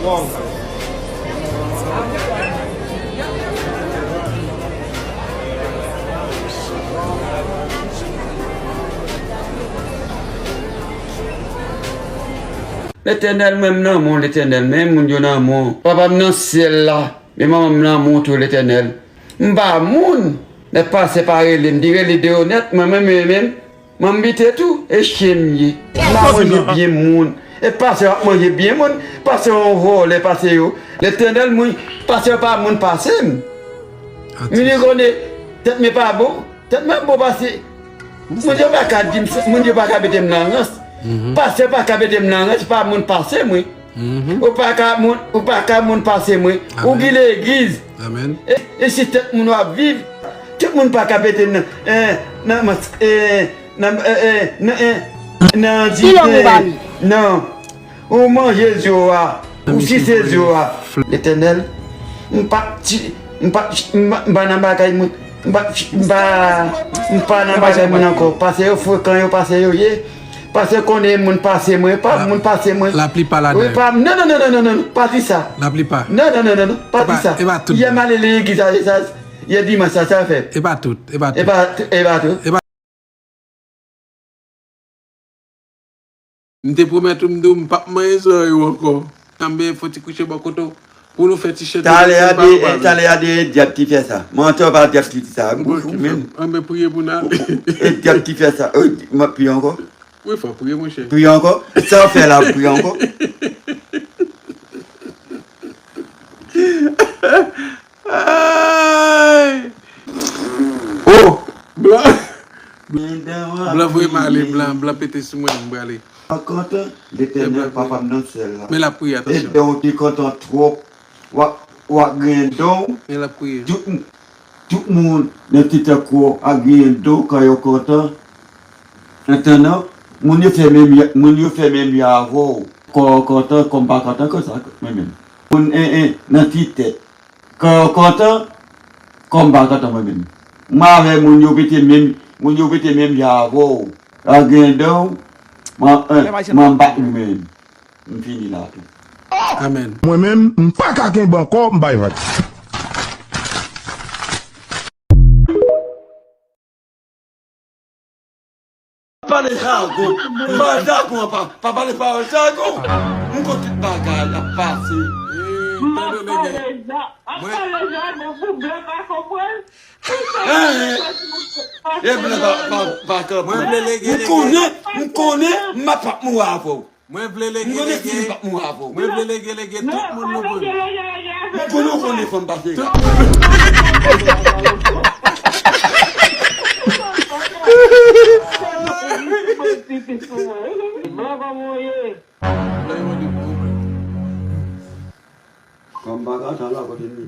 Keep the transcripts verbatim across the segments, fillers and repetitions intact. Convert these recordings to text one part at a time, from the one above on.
Letènèl, mwen m nan men w, Letènèl, men moun yo nan men w. Papa m nan syèl la, men manman m nan men w tou, Letènèl. M pa moun, men pastè pa rele m, li rele Deonèt, mwen menm, mwen menm, mwen m bite tou, e chen m ye. M pa manje byen moun, e pastè ap manje byen moun, pastè yon vòlè pase yo. Letènèl, mwen, pastè pa moun pase m. Mwen konnen, tèt mwen pa bon. Tèt mwen bon pase. Moun yo pa ka di m sa, moun yo pa ka mete m nan rans. Pastè pa ka mete m nan rans, pa moun pase mwen. Ou pa ka moun, ou pa ka moun pase mwen. Ou gen legliz. E, e si tèt moun w ap viv, tout moun pa ka mete m nan, eh, nan, eh, nan, eh, eh, nan, eh, nan, nan, Ou manje zye w a, ou sise zye w a. Letènèl, m pa ti, m pa, m pa, m pa nan bagay moun, m pa, m pa, m pa nan bagay moun ankò. Pase yo frekan yo, pase yo ye. Pase konnen moun pase mwen, pa moun pase mwen. Laplipa ladan yo. Pa, non, non, non, pa di sa. Laplipa. Non, non, non, non, non, pa di sa. Yè m ale legliz a, sa, yè dimanch sa, sa fè. E pa tout, e pa tout. E pa, e pa tout. M te pwomèt ou, m di w m p ap manje zòrèy ou ankò. Tanbe fò ti kouche bò kote w. Pou nou fè ti chante. Talè a de, talè a de, e dyab ki fè sa. Mwen antò pa dyab ki di sa. Bouch ou menm. Anben priye pou n ale. E dyab ki fè sa. M ap priye ankò. Wi, fò priye, monchè. Priye ankò. Sa w fè la, priye ankò. Ay! Oh! Blan. Blan voye m ale, blan, blan pete sou mwen, m prale. Kontan, Letènèl, papa m nan syèl la. Men l ap priye, atansyon. E dan w te kontan twòp, w ap, w ap gen dan w. Men l ap priye. Tout, tout moun nan ti tankou w ap gen dan w kan yo kontan. Antandan, moun yo fè menm, moun yo fè menm jan avè w. Kò w kontan, kò m pa kontan konsa, mwen menm. Moun, en, en, nan ti tèt. Kò w kontan, kò m pa kontan mwen menm. Mwen avè moun yo pete menm, moun yo pete menm jan avè w. A gen dan w, mwen, en, mwen m bat ou menm. M fini la tou. Amèn. Mwen menm, m pa ka kenbe ankò, m bay vag. Pale jagon. Pale jagon, pa, pa pale pawòl jagon. M konn tout bagay ap pase. M ap pale ja-, ap pale jagon pou blan pa konprann. Hein, hein. E blan pa, pa, pa konprann. M konnen, m konnen, m ap ap mouri avè w. Mwen vle lege lege. Mwen vle lege lege tout moun nou konn. M konnen w konnen fanm pase la. Fanm pa ka sa la kote m ye.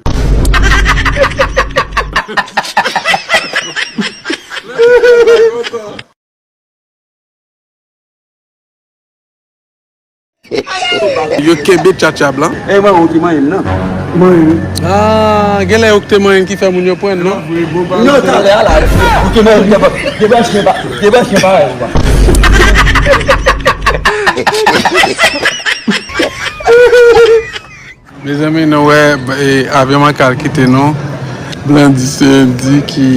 Yo kenbe tchatcha blan. E mwen ou ki manyen m nan. Manyen m. Ah, genlè yo ki te manyen ki fè moun yo pran non. Non, talè a la. Ou te manyen m, te ba, te ba chen pa, te ba chen pa, pa. Mezanmi, nou wè, e, avyon Makal kite nou. Blan di se Endy ki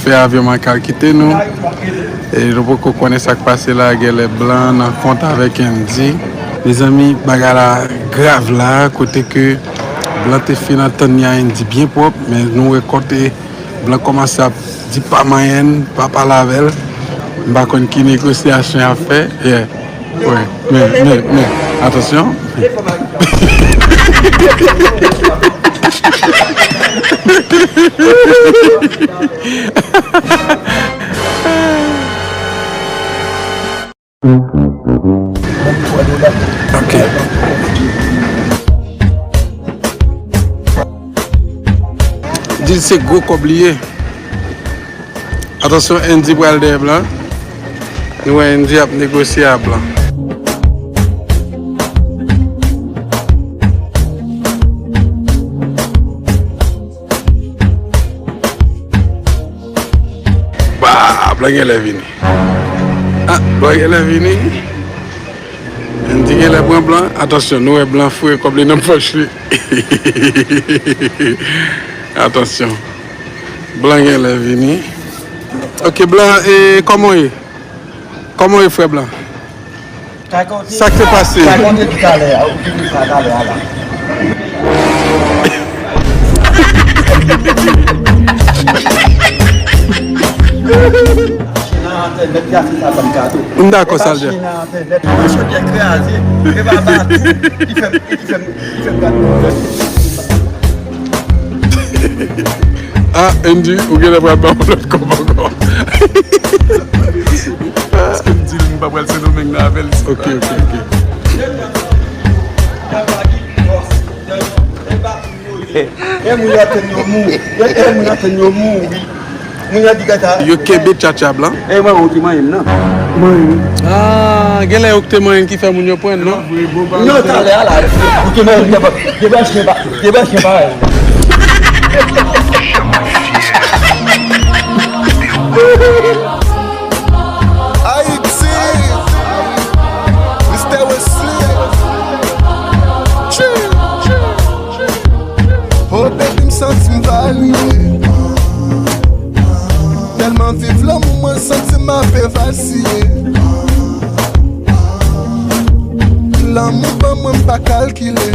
fè avyon Makal kite nou. E nou poko konnen sa k pase la, genlè blan nan kont avèk Endy. Mezanmi, bagay la grav la, kote ke blan te fin antann li a Endy byen pwòp, men nou wè kote blan kòmanse ap di pa manyen l, pa pale avè l. M pa konn ki negosyasyon y ap fè. Yeah. Wi. Men, men, men. Atansyon. Ok. Di l se gwo kòb li ye. Atansyon, Endy pral dèyè blan. Nou wè Endy ap negosye a blan. Ba, blan genlè vini. Ah, blan genlè vini. Andy genlè pran blan. Atansyon, nou wè blan foure kòb li nan pòch li. Atansyon. Blan genlè vini. Ok, blan, e kòman w ye? Kòman w ye, frè blan? Sa k te pase? Rakonte talè a, ou vini sa talè a la. Machin nan antènèt, gate sa ban m kado. M dakò, sa l di. Machin nan antènèt. Mwen chodyè kraze, e pa batou, li fè m, li fè m, li fè m gade. Ah, Andy, ou genlè pral ban m lòt kòb ankò. Paske m di l m pa pral Sendomeng nan avè l. Ok, ok, ok. E moun yo ap tann yo mouri. E, e moun yo ap tann yo mouri. Moun yo di gata. Yo kenbe tchatcha blan. E mwen ou ki manyen m nan. Manyen. Ah, genlè yo ki te manyen ki fè moun yo pran non. Non, talè a la. Ou te manyen m, te pa, te pa chen pa, te pa chen pa. Ayiti, Mister Wesley. Chill. Oh baby, m santi m valide. Tèlman viv lanmou, mwen santi m ape vasiye. Lanmou ban mwen, m pa kalkile.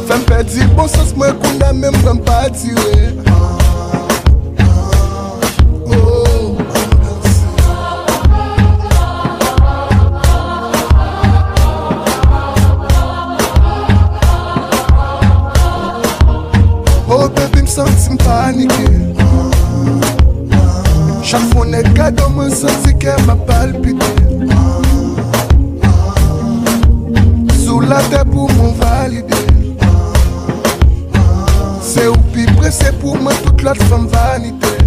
Fè m pèdi bon sans mwen, kounye a menm pran m pa tire. Oh. Oh baby, m santi m panike. Chak fwa yon nèg gade w, mwen santi kè m ap palpite. Sou latè pou mwen valide. Se ou pi prese pou mwen, tout lòt fanm vanite.